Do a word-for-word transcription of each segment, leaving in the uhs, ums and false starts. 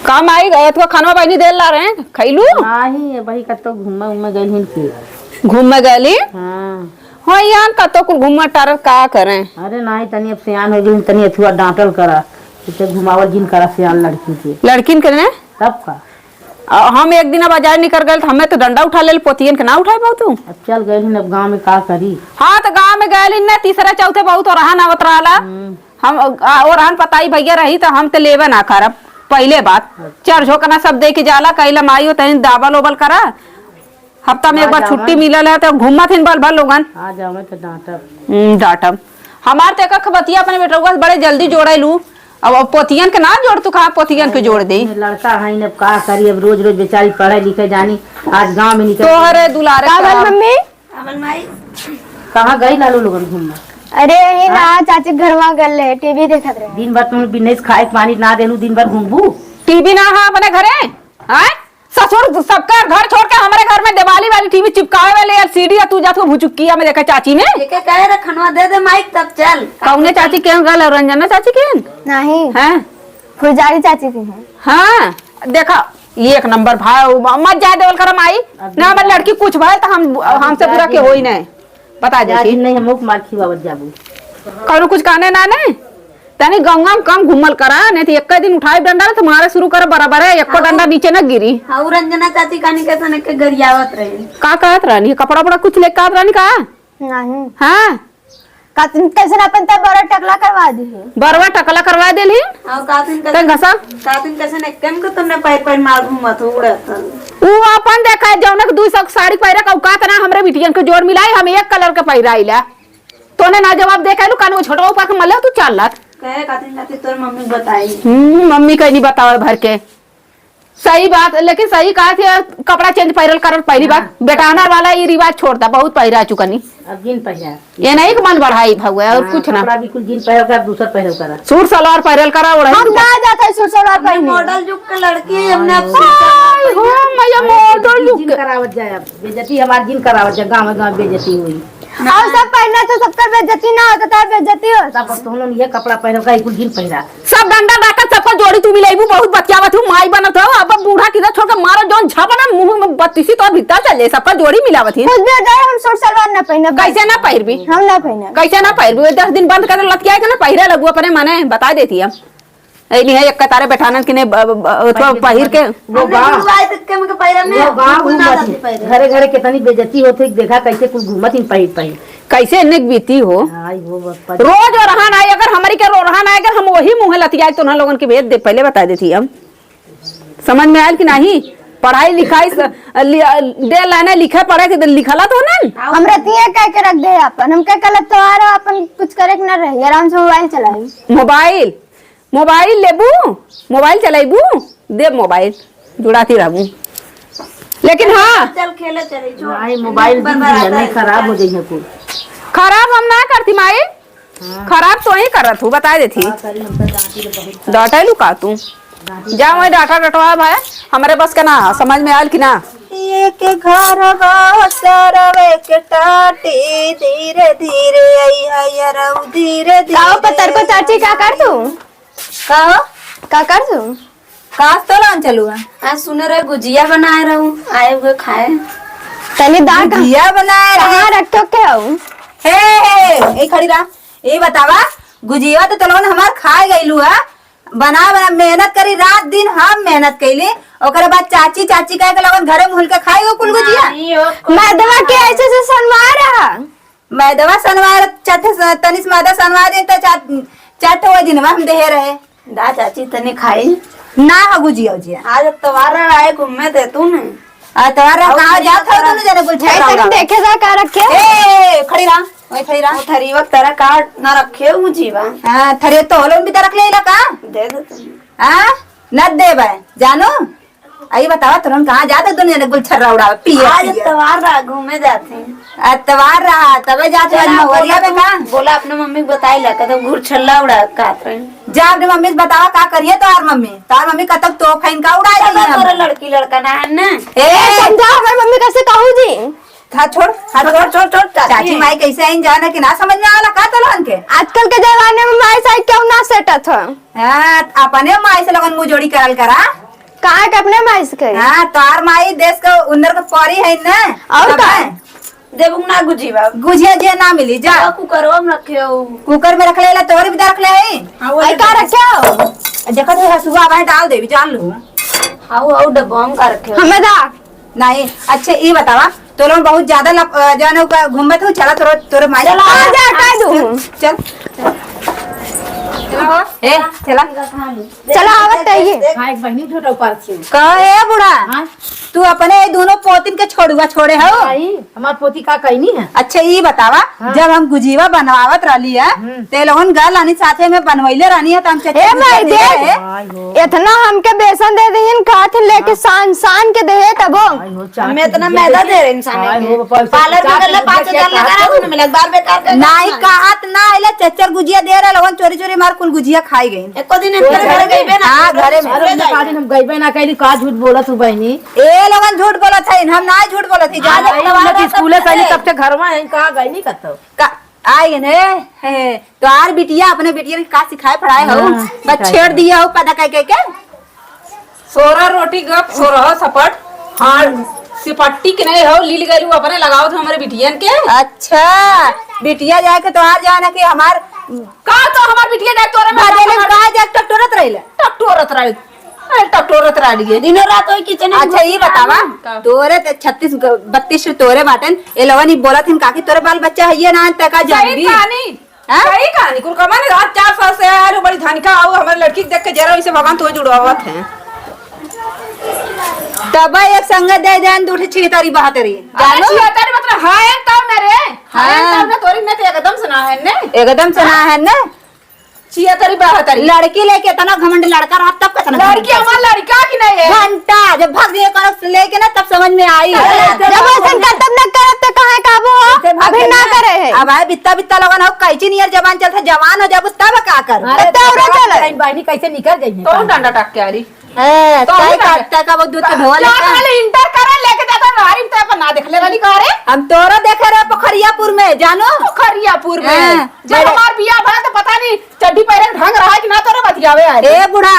का माई, अथवा खानवा बहिनी देल ला रहे, खइलू? नाही, ये बही कत्तो घूमे उमे गइल हिन की। घूमे गइली? हाँ। हाँ, यहाँ कत्तो कुल घूमे टारत का करें? अरे नाही, तनी अब सियान होइ गइल, तनी अथुआ डांटल करा, इसे घुमावल जिन करा सियान लड़की के। लड़किन के ने? तब का? आ, हम एक दिन बाजार निकर गइल, त हमें तो डंडा उठा लेल, पोतियन के ना उठाए पाऊ तू? अब चल गइल हिन, अब गाँव में का करी? हाँ, तो गाँव में गइल हिन ना, तीसरे चौथे बहुत ओरहन आवत रहला। हम्म। हम, आ, ओरहन पताई भइया रही, तो हम तो लेबे ना करब। पहिले बात, अच्छा। चर झोंकना सब दे के जाला, कहिला माई हो, तनी दाबल ओबल करा। हफ्ता में एक बार छुट्टी मिलल है, तो घूमत हिन बल भल लोगन। आ जावे तो डांटब। हम्म, डांटब। हमार तो एक बतिया अपने बेटउआ से बड़े जल्दी जोड़े लू। अब, अब पोतियन के ना जोड़ तू, कहाँ पोतियन के जोड़ दे? लड़का है न, अब का करी, अब रोज रोज बेचारी पढ़े लिखे जानी, आज गाँव में निकल तोहरे दुलारे का भल का। मम्मी? अमन माई। कहाँ गई लालू लोगन घूमने? अरे, ये ना, हाँ? चाची के घरवा गल रहे, टीवी देखत रहे। दिन भर तुम बिजनेस खाए के पानी ना देलू, दिन भर घूमबू। टीवी ना है अपने घरे, हाँ? ससुर सबका घर छोड़ के हमरे घर में दिवाली वाली टीवी चिपकावे वाले एलसीडी, और तू जात हो भुचुकिया में देखे चाची ने। एके कहे रे खनवा दे दे माइक तब चल। कौने चाची के गल और रंजना चाची के? नहीं। हैं? फुलझड़ी चाची के हैं। हाँ, देखा, ये एक नंबर भाई, उ म-, मत जाए देवल करा माई। अब ना, हमार लड़की कुछ भय तो हम, अब हमसे बुरा जाए के होई नहीं। बता दे जाए कि नहीं, हम मुख मार खिवावत जाबू। कौनो कुछ कहने ना ने, तनी गंगा में कम घूमल करा, नहीं तो एक दिन उठाई डंडा ना तो मारे शुरू कर बराबर है, एको हाँ। डंडा नीचे ना गिरी। हाँ, उ रंजना चाची कहानी कैसन एक गरियावत रही। का कहत रहनी? कपड़ा उपड़ा कुछ लेके कहत रहनी का? नहीं। हाँ। कातिन कैसन अपन तब बड़ा टकला करवा दी है। बरवा टकला करवा देली। और कातिन तन कैसन, घसा। कातिन कैसन एक कम को तुमने पैर पैर मार घूमत हो उड़त। उ अपन देखा, जौने के दुई सौ के साड़ी पहिरे का औकात ना, हमरे बिटियन के जोर मिलाई, हम एक कलर के पहिराइला। तोने ना जवाब दे कहलू, कानू छोटवा ऊपर के मले तू चालत। कहे कातिन कातिन तोर मम्मी बताई। हम्म, मम्मी कहीं नहीं बतावे भर के। सही बात, लेकिन सही कहा थी, कपड़ा चेंज पहिरल करल पहली बार। हाँ। बेटाना वाला ये रिवाज छोड़ दा, बहुत पहिरा चुकनी। अब जिन पहिरा। ये नहीं कि मन बढ़ाई भगवे, और हाँ, कुछ ना। कपड़ा बिल्कुल जिन पहिरल कर, दूसर पहिरल करा। सूट सलवार पहिरल करा, ओढ़ाई हम दूसर। कहाँ जाते हैं सूट सलवार हमने पहने? मॉडल युग के लड़की, हमने अब हाय, सूट सलवार हो, मैया, पहने। मॉडल युग जिन के। करावत जाए अब, बेइज्जती हमार जिन करावत जाए, गाँव गाँव बेइज्जती हुई। और सब पहनना तो सबका बेइज्जती ना होता था, बेइज्जती होता। तब तुम लोग ये कपड़ा पहनो का, कुल जिन पहिरा। सब डंडा डाकत सबका जोड़ी तू मिलेबू, बहुत बतियावत हूँ, माई बनत हो, अब बूढ़ा किधर छोड़ के मारो जौन झापना मुंह में बत्तीसी तो भीतर चल जाए, सबका जोड़ी मिलावत ही। कुछ भी हो जाए, हम सूट सलवार ना पहनब। कैसे ना पहिरबी? हम ना पहनब। कैसे ना पहिरबी? दस दिन बंद कर लतिया के ना पहिरे लगू अपने मने, बता देती हम। ऐनी है एक कतारे बैठानन के ने ब-, ब-, ब-, ओतवा पहिर के। वो हमने गाँव, गुरुवार तक के हमके पहिरब ने, वो गाँव बिल्कुल ना घूमत जाती है। पहिरे। घरे घरे कितनी बेइज्जती होती है, देखा कैसे कुल घूमत ही पहिर पहिर। कैसे इन्ने बीती हो? आई हो बापा। रोज ओरहन आए, अगर हमरी के ओरहन आए, अगर हम वही मुँह लतियाए तो उन्हें लोगन के भेज दे, पहले बता देती हम। समझ में आयल कि नहीं? पढ़ाई लिखाई स-, लि-, दे लाने लिखे पढ़े के लिखला तो ना। हम रतिया कह के रख दे अपन, हम कह कल तो आ रहा अपन कुछ करे के ना रही, आराम से मोबाइल चलाई। मोबाइल मोबाइल लेबू, मोबाइल चलाइबू, देब मोबाइल, जुड़ाती रहबू। लेकिन हाँ, चल खेले चली, जो नहीं, मोबाइल दिन भर है, नहीं, खराब हो जाइए कुल। खराब हम ना करती माई, हाँ। खराब तो ही करत हूँ, बता देती। हाँ, सही, हम तो डांटी तो बहुत। डांटे लू का तू? डांटी जा वही डाटा डटवा भाई, हमारे बस के ना, समझ में आयल कि ना? एक घर बा सरवे के टाटी, धीरे धीरे अइहा यरऊ, धीरे धीरे। का हो पतरको चाची, का कर तू? का हो? का कर तू? का तो लान चलू है? आज सुने रहे गुजिया बनाए रहू, आए हुए खाए। तनी दाल का गुजिया बनाए रहे। कहाँ रखे के हो? हे, हे, ए खड़ी रहा। ए बतावा, गुजिया तो तलोन हमार खाए गइलू है। बना, बना, मेहनत करी, रात दिन हम मेहनत कइली। ओकरे बाद चाची, चाची कहे के लगन घरे मुहल के खाई हो कुल गुजिया। नहीं हो, मैदवा के ऐसे से सनवा रहा। मैदवा सनवार चथे स-, तनिस मैदा सनवा दे त चा-, चार ठो ओइ दिनवा हम देहे रहे। दा चाची तनी खाई। ना हो गुजिया उजिया। आज अतवार रहा है, घूमे दे तू ने। अतवार रहा, और कहाँ जात हो दोनों जने गुल छेड़ा उड़ावा? देखे जा का रखे? ए, खड़ी रहा, वही खड़ी रहा। वो थरीवा के तरह का ना रखे हूँ जीवा। हाँ, थरी तो होलो भी तो रख ले का? दे दे तू। हाँ, न देबे, जानू? आई बतावा, तुरंत कहाँ जाते दुनिया ने गुलछर्रा उड़ावे, पिए, आज पिए। अतवार रहा, घूमे जाते हैं। अतवार रहा, तबे जाते हैं, चला, मोहल्ला बोला में तू, का? बोला अपने मम्मी को बताई ला, कहते गुलछर्रा उड़ा, कहते हैं। जा अपने मम्मी से बतावा, का करिए तोहार मम्मी? तोहार मम्मी कतक तोहफा इनका उड़ाई तब रही है। तोरे लड़की लड़का ना है ना। ए, ए, समझा, हमारी मम्मी कैसे कहू जी? हाथ छोड़, हाथ छोड़, छोड़, छोड़, चाची। चाची माई कैसे आइन जाने कि ना समझ में आला का तोहन के? आजकल के जमाने में माई से क्यों ना सेटत हो? हाँ, अपने माई से लगन मुँह जोड़ी करल करा। कहाँ के अपने माई से कही? हाँ, तोहार माई देश के उंदर के परी है ना। और तब का? है। देबू ना गुजिया। गुजिया जे ना मिली, जा। अब कुकरवा में रखे हो। कुकर में रख ले, ला तोहरे भी रख ले है। हाँ, वो आई का रखे हो? देखो तो हसुआ भाई डाल देवी, जान लो। हाँ, वो डब्बा में का रखे हो? हमें दा। नहीं, अच्छा, ई बतावा, तो लोग बहुत ज्यादा लप-, अ, जाने का घूमत हो, चला तोरे, तोरे माई। चला, आ जा, कह दूँ। चल, चल। ए, चला। चला, आवत है ये। हाँ, एक बहिनी झूठा ऊपर थी। कह, ए बूढ़ा, हाँ? तू अपने ये दोनों पोतिन के छोड़ुआ छोड़े हो? आई, हमार पोती का कहनी है? अच्छा, ई बतावा, हाँ। जब हम गुजीवा बनवावत रहली है, हम्म। ते लोगन गल आनी साथे में बनवैले रहनी है, तो हम चच्चा ए भाई, गुजिया देख, है। आय हो। इतना हमके बेसन दे दीन, कहत लेके हाँ। सान, सान के दे तबो। आय हो, चाट हमें इतना गुजिया मैदा दे दे। दे इंसान आय के। हो, पैसा पार्लर में चाट गल्ला गुजिया पाँच हजार क्या लगा रहा खाते हूँ, मिला बार बेकार का नहीं, काम। कहत ना, आइला चच्चर गुजिया दे रहे, लोगन चोरी चोरी मार कुल गुजिया खाई गई। एको दिन इनके घरे गइबे ना। हाँ, घरे में। अरे, उनके पास हम गइबे ना कइली, का झूठ बोलत हूँ बहिनी? ए लोगन झूठ बोलत है, हम ना झूठ बोलत है, जाने अरे, के हम लोग बात स्कूले से आइली, है। तब से घरवा है, कहाँ गइली कतो? का, आई ने, हे, तोहार बिटिया अपने बिटिया के का सिखाए पढ़ाए हो? हाँ, बस सिखाए छेड़ पढ़ाए। दिया हो, पता कह कह के। सोरह रोटी गप, सोरह सपट। हाँ, सिपट्टी के नहीं हो, लील गइलू अपने लगावत हो हमरे बिटियन के। अच्छा, बिटिया जाए के तोहार जाए ना कि हमार का तो हमार बिटिया जाए तोरे में बदले में हमार का जाए टकटोरत रहिला? टकटोरत रही। अरे, टकटोरत रही है। दिनों रात वही किचन में अच्छा, घुस ई के बतावा, रहना। का? तोरे ते छत्तीस ग-, बत्तीस से तोरे बाटन, ए लोगन ई बोलत हिन काकी तोरे बाल बच्चा है ये ना, ते का सही जानबी? कहानी। हाँ? सही कहानी, कुल कमाने आज चार साल से आयल हो, बड़ी धनिका आओ, हमारे लड़की के देख के जरा इसे भगवान तो जुड़वावत है। तब एक संगे दे देन, दू ठे छिहत्तरी बहत्तरी। अरे, जानो? छिहत्तरी मतलब हाँ, एक तब न रे। हाँ, हाँ। एक तब न तोरी में तो एकदम से ना है ने। एकदम से ना है ने। छिहत्तरी बहत्तरी। लड़की लेके इतना घमंड, लड़का रहा तब कितना घमंड लड़की करता। हमार लड़का की नहीं है। घंटा जब भग गए करब से लेके ना तब समझ में आई। अरे, जब जब ऐसन करतब ना करब तो कहाँ काबू हो? जब अभी ना करे है। अब आए बित्ता बित्ता लोगन हो, कैची नियर जबान चलता, जवान हो जाबू तब का कर? अरे, तो तब चल। बहनी कैसे निकल जाइए? कौन डंडा टाक के आ रही? ए, तो तय हम काटता का वो दूध के ढोल का है का? पहले इंटर करे लेके जाता गाड़ी में, तो अपन ना देख ले वाली का रे? हम तोरा देखे रहे पोखरियापुर में, जानो? पोखरियापुर में। हाँ, जब बड़े हमार बियाह भरा तो पता नहीं चड्ढी पहरे के ढंग रहा है कि ना तोरे बतियावे आए। ए बूढ़ा,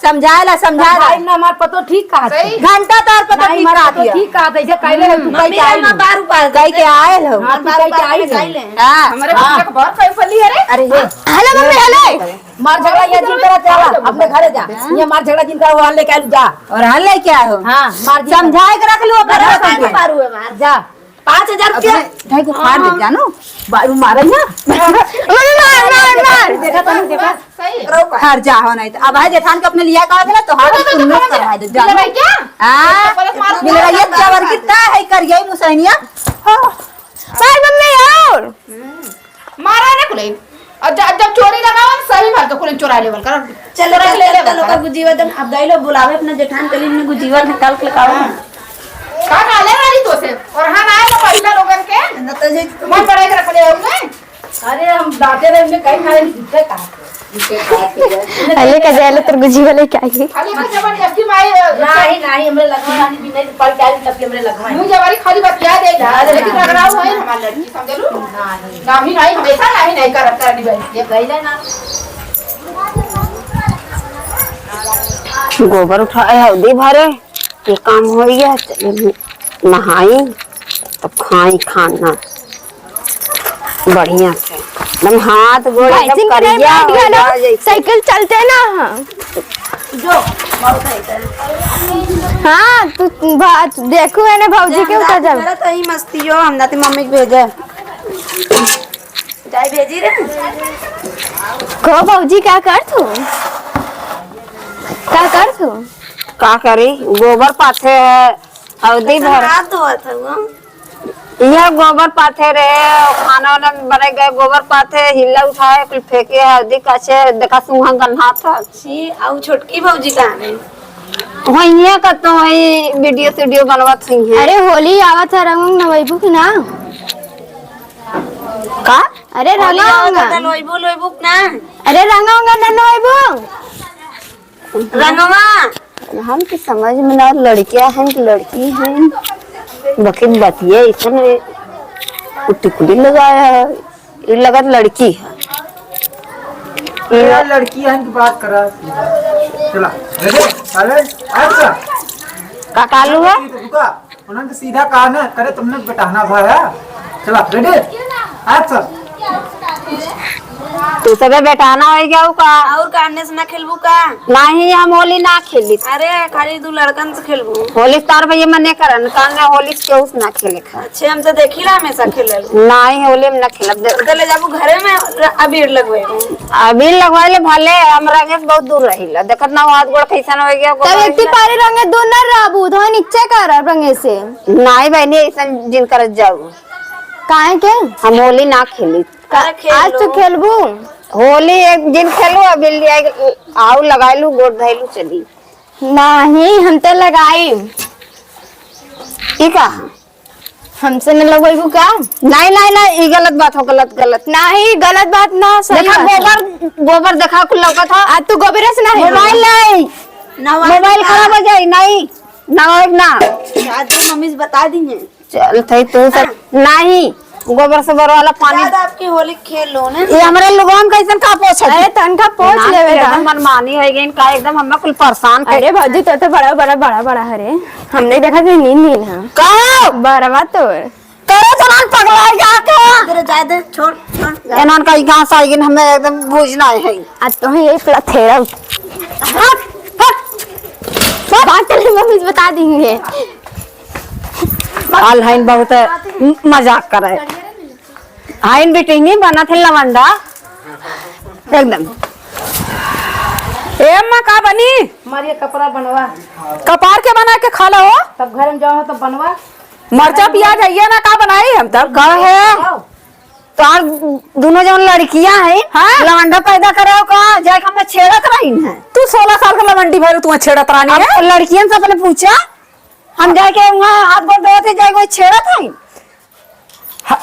समझाए ला, समझाए ला। भाई ना हमार पतो ठीक कहा सही। घंटा तोर पतो नहीं, ठीक हमार कहा पतो दिया। ठीक कहा, ऐसे कहले रहे, तू मम्मी कह के हम आइल। बार उपास कह के आइल हो। हाँ, तू बार कह के उपास आइल। में जाइले। हाँ। हमारे हाँ। बच्चा के बहुत पैसा लिए रे। अरे ये। हेलो मम्मी, हेलो। मार झगड़ा ये जिन करा चला, अपने घरे जा। ये मार झगड़ा जिन करा, वहाँ लेके आलू जा। और हाँ लेके आए हो? हाँ, मार जिन करा। समझाए के रख लू अपने अरे, घर में। मारू है मार। जा। पाँच हजार रुपया। अपने ढाई को फाड़ दे, जानो? बारू मारे ना। मम्मी, मार, मार, मार। देखा तनी, देखा। सही। हर जा हो नहीं तो। अब है जेठान के अपने लिया का देला, तो हाथ देखो, सुन्नत देखो, करवा दे, जानो? मिलवाई क्या? हाँ? तो पलक मारो। मिलवाई ये क्या वर्ग कितना है, कर यही मुसैनिया? हाँ। मार मम्मी और। मारा ना कुले। अब जब, जब चोरी लगाओ ना, सही मार के कुले चोरा लेवल कर। चलो, चोरा चल, ले चल, लेवल चलो, कर। का गुजीवा दम, अब गई लो, बुलावे अपना जेठान कली में गुजीवा निकाल के लगाओ ना। हाँ। का काले वाली तो से? और हाँ, ना आए तो महिला लोगन के। ना तो जे मन बढ़ाई के रख ले होंगे। अरे, हम बातें रहे, हमने कहीं खाए नहीं, झूठे कहा। अले का जाए लो, तोर गुजीवा लेके आई। अले का जबरदस्ती माई, अ, नाही, नाही, हमरे लगवा रानी भी नहीं पड़ के आई, तब के हमरे लगवा। मुँह जवारी खाली बतिया दे, अरे लेकिन ना। रगड़ाऊ है हमार लड़की, समझलू? नाही। नाही, नाही, हमेशा नाही, नाही करत, करनी बनी। ये गईले ना। गोबर उठाए, हल्दी भरे, ये काम हो गया। चल, नहाई, तब खाई खाना। बढ़िया से एकदम हाथ गोड़ एकदम बाइसिंग के नहीं करिया बैठ हो गया लो, जाए जैसे। साइकिल चलते ना। हाँ। जो, बहुत है इधर। हाँ, तू बात देखू है ना भौजी के उतर जा। मेरा तो ही मस्ती हो, हम जाते मम्मी के भेजे। जाए भेजी रे। को भौजी का कर तू? का कर तू? का करी? गोबर पाथे है, हल्दी भर। हाथ धोवत है वो। इहे गोबर पाथे रहे, खाना वाना बने गए, गोबर पाथे, हिल्ला उठाए, कुल फेंके, हल्दी काचे, देखा सुहा गन्हात ह। छी, आउ छोटकी भौजी कहाँ गई? वहीं कतो वहीं वीडियो सीडियो बनवत हुई है। अरे होली आवत है, रंग उंग नवैबू की ना? का? अरे होली रंगा आवत है, उंगा। नवैबू लोइबू की ना? अरे रंगा उंगा ना नवैबू। रंगवा। हम तो समझ में ना, लड़कियां हैं कि लड़की हैं, बकित बतिया इसने उ टिकुली लगाया है, ये लगत लड़की है। ये लड़की है कि बात करा। चला। अरे, अच्छा। का कालू है? रुका, उन्होंने तो सीधा कहा ना, करे तुमने बेटाना भा है। चला, ready? अच्छा। तू सबे बेटाना होइ गया का? और का अन्य से ना खेलबू का? नहीं, हम होली ना खेली। अरे, खाली दू लड़कन से खेलबू। होली तार भैया मने करन, कान में होली केहू से ना खेले। अच्छे, हम तो देखी ला हमेशा खेलल। नाहीं, होली में ना खेलब। तो ले जाबू घरे में र-, अबीर लगवे। अबीर लगवाए ले भले, हम रंगे से बहुत दूर रहिला। देखत ना हाथ गोड़ कैसन होइ गया, तब गोड़ इतनी पारी रंगे दूर ना रहबू, धोई नीचे कर रंगे से। नाहीं बहनी, ऐसन जिन करत जाऊ। काहे के? हम होली ना खेली। अरे खेल आज लो। तू खेलबू? होली एक दिन खेलू, अबीर ले आए, आऊ लगाए लू, गोड़ धइलू, चली। नाहीं, हम तो लगाई। ई का? हमसे न लगवाइबू का? नाहीं, नाहीं, नाहीं, ई गलत बात हो, गलत, गलत। नाहीं, गलत बात ना, सही देखा, बात है। गोबर, गोबर देखा, कुल लौकत हो। आ, तू गोबरे से नाहीं मोबाइल हो। नाहीं। नवाब मोबाइल का? खराब हो जाई, नाहीं, नवाब ना। दादी, मम्मी से बता दी है। चल, थई तू सब। हाँ। नाहीं, गोबर सोबर वाला पानी। दादा, आपकी होली खेल लो ना। ये हमरे लुगवा में कैसन का पोछत? अरे, तनका पोछ ना, लेवे एकदम दा। मनमानी होइ गई इनका, एकदम हमें कुल परेशान कर। अरे भौजी, तो, तो बड़ा, बड़ा, बड़ा, बड़ा है रे। हमने देखा कि नीन, नीन है। का? बरवा तोर। तेरे तो नान पगला गया क्या? इधर जाए दे, छोड़, छोड़, जा। एनान का घास आइगिन, हमें एकदम बूझना है। आ तुम्हें ये पूरा थेरा उठ-, हट, हट। बात चले, मम्मी से बता देंगे। काल हइन बहुत म-, मजाक करे। हइन बिटिंगी बनत है लवंडा। एकदम। ए अम्मा, का बनी? हमारे कपड़ा बनवा। कपार के बना के खा लो। तब घर में जाओ तो बनवा। मरचा पियाज है ना, का बनाई हम तब? का है? तो आज दोनों जन लड़कियां हैं, हाँ? लवंडा पैदा करे हो का? जाए के हमें छेड़त रही है। तू सोलह साल का लवंडी भर तू छेड़त रानी अब है? लड़कियन से अपने पूछा, हम जाए के वहाँ हाथ गोड़ धोते जाए के छेड़त है। हाँ,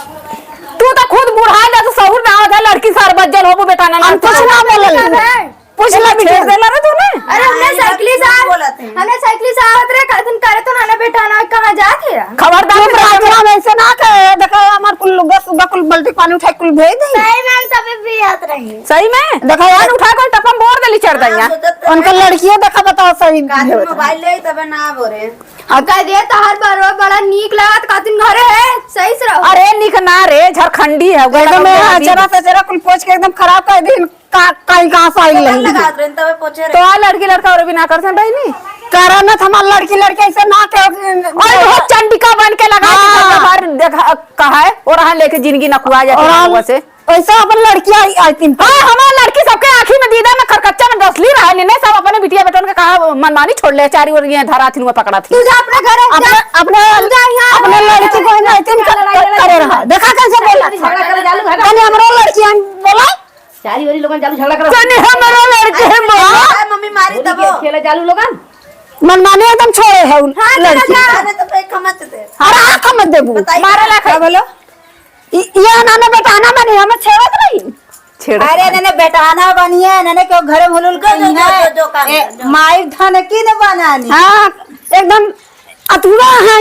तू तो खुद बुढ़ा जा, तू सहूर ना होता, लड़की सार बज्जल होबू बेटा ना, हम ना कुछ ना बोलल। पूछ ले छेड़ बिटिया। देला रे तूने। अरे हमने हाँ, साइकिल से झूठ बोलत है। हमने साइकिल से आवत रहे, कहतन करे तो ना बेटा ना कहाँ जात है? खबरदार चुप रह, चुप रह, वैसे ना कहे, देखा हमार कुल लुग्गा सुग्गा कुल बाल्टी पानी उठाए कुल भेज दे। सही में हम सभी पियत रही। सही में? देखा यार। पानी उठा के टपम बोर देली चढ़ दैया। हाँ, सोचत रहे। उनका लड़कियों देखा बताओ सही काफी है। मोबाइल ले तबे ना बोरे। अब कह दिया तहार बड़वा बड़ा नीक लागत, कहतिन घरे है, सही से रहो। अरे नीक ना रे, झारखंडी है, एकदम गोला ये गोला अचरा सचरा कुल पोछ के एकदम खराब कर दिन। का, कहीं कहाँ से आइल रही? लगावत रहे, तबे पोछे रहे। तो आ लड़की लड़का और भी ना कर सन बहिनी? करा ना, हमार लड़की लड़के ऐसे ना के, और बहुत चंडिका बन के लगा के हाँ। सब बाहर देखा, कहा है, और यहाँ लेके जिंदगी नकुआ जाती और है हम लोगों से। ऐसा अपन लड़की आई, आई तीन हाँ, हमार लड़की सबके आँखी में दीदा में खरकच्चा में डसली रहे, निन्ने सब अपने बिटिया बेटन के कहा मनमानी छोड़ ले, चारी ओर ये धरा थी, पकड़ा थी। तू जा अपने घरे, अपने, जा। अपने, तू जा यहाँ। अपने लड़की को ना इतनी कर, लड़ाई, लड़ाई, करे रहा। देखा कैसे बोला? झगड़ा करे जालू, हटा। तनी हमरो लड़की हम बोला। चारी ओरी लोगन जालू झगड़ा करो। तनी हमरो लड़की हम बोला। अरे मम्मी मारी तबो। खेले जालू लोगन। मनमानी एकदम छोड़े है उन हाँ, लड़की। चला जा। अरे तो फेंक मत दे। अरे आँख मत देबू। बताइए। मारे ला का बोलो? इ-, ये नाने बेटाना बनी, हमें छेड़त रही। छेड़त अरे रही। नने बेटाना बनिए, नने क्यों घरे में हुलुल कर जो, जो, जो, जो काम ए, कर, जो। माई धन की न बनानी। हाँ, एकदम अथुआ है।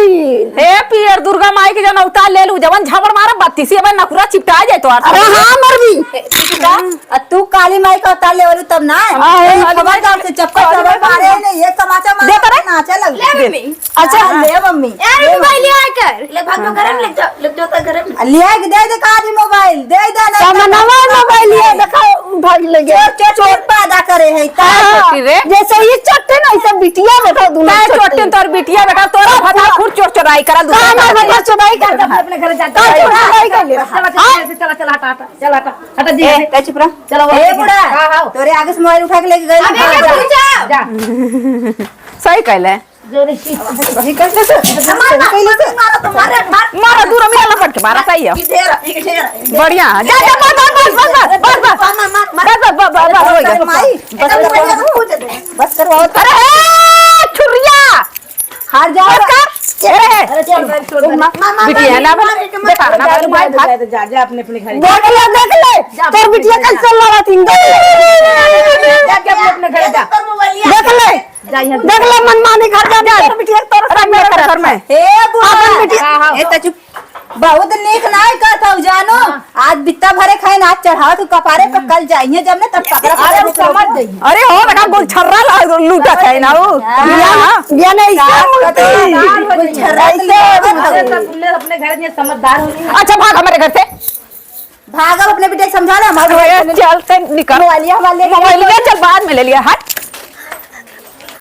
हे पियर दुर्गा माई के जन अवतार ले लू, जवन झापड़ मारब बत्तीसी, अबे नकुरा चिपटा जाए तो अरे हाँ, मर भी। ए, ठीक है? आ तू काली माई का अवतार ले वालू तब ना। हाँ, ए, काली माई खबरदार से चप्पल काली चप्पल माई मारे का नहीं, ये तमाचा मारे देख रे। नाचे लग। ले मम्मी। अच्छा। हाँ, ले मम्मी, यार, ले मोबाइल मम्मी। लिया कर। ले भाग, भाग, घर में ले जाओ, ले जाओ, तो घर में। आ, लिया के दे दे, का दी मोबाइल, दे दे, ना, सामानवा ना, मोबाइल लिया, देखा, भाग ले गया। चोर, चोर, चोर पैदा करे है, का हाँ, करती रे? जैसे ये चट्टे ना, ऐसे बिटिया देखा, दोनों का चट्टे। चोट्टे तोर बिटिया देखा, तोर भतार खुद चोर चोराई करा, दूसरा का ना का भतार चोराई कर, अपने घर जा, का जा, चोराई कर ले? चला, चला, हाँ? चला, चला, हटा, हटा, चला, हटा, हटा, दे, ए, दे। ए, चुप रह। चला, ए, वहाँ बूढ़ा, हाँ, हाँ। तोरे आगे से मोबाइल उठा के लेके गए, अबे, भाग जा। जा। सही कहले। जोरे से। वही कैसे से? मार, मार, मार, मार, मार, मार। मारा, दूर में लपट के मारा, सही है। ये ढेर, ये ढेर। बढ़िया। जा, जा, बस, बस, बस, बस, बस, बस। मार, मार, मार, मार। बस, बस, बस, बस, बस, हो गया। माई, बस, अरे, बस, भैया, बस। कुछ दे। बस करवाओ तो। अरे, ए, छुरिया। हार जाओ। बस कर। अरे, अरे, चल, भाई, छोड़ दे। मार, मार, बिटिया मार, ना मार, बोले, मार, बेटा ना मार, बोले, मार, मार, जा, जा, जा, अपने, अपने घर। देख ले, देख ले। जा, तोर बिटिया जा। कैसे लड़ा थी। जा, जा, अपने, अपने घर जा। देख ले। जा यहाँ से। देख ले मनमानी घर जा, जा। तोर बिटिया तोर अरे सामने मेरे कर। घर में। ए बुआ। अपन बिटिया। हाँ, हाँ। ए त चुप। बहुत नीक नाय करत हऊ जानो। हाँ। आज बित्ता भरे खाए ना, आज चढ़ावत हऊ कपारे पर, कल जाइए जब ने तब पकड़ा अरे, पकड़ा उ समझ गई। अरे हो बेटा, गुलछर्रा ला-, लूटत है ना उ। हाँ। बिया, बिया नहीं, सास ऐसे का होती। तो गुलछर्रा ऐसे लूटत होती। अरे, सब तुमने अपने घर में समझदार हो गई। अच्छा, भाग हमारे घर से। भागब अपने बेटे के समझा ले, हमारे अरे, घर में चल, ते निकल। मोबाइलिया हमारे लेके मोबाइलिया चल, बाद में ले लिया, हट।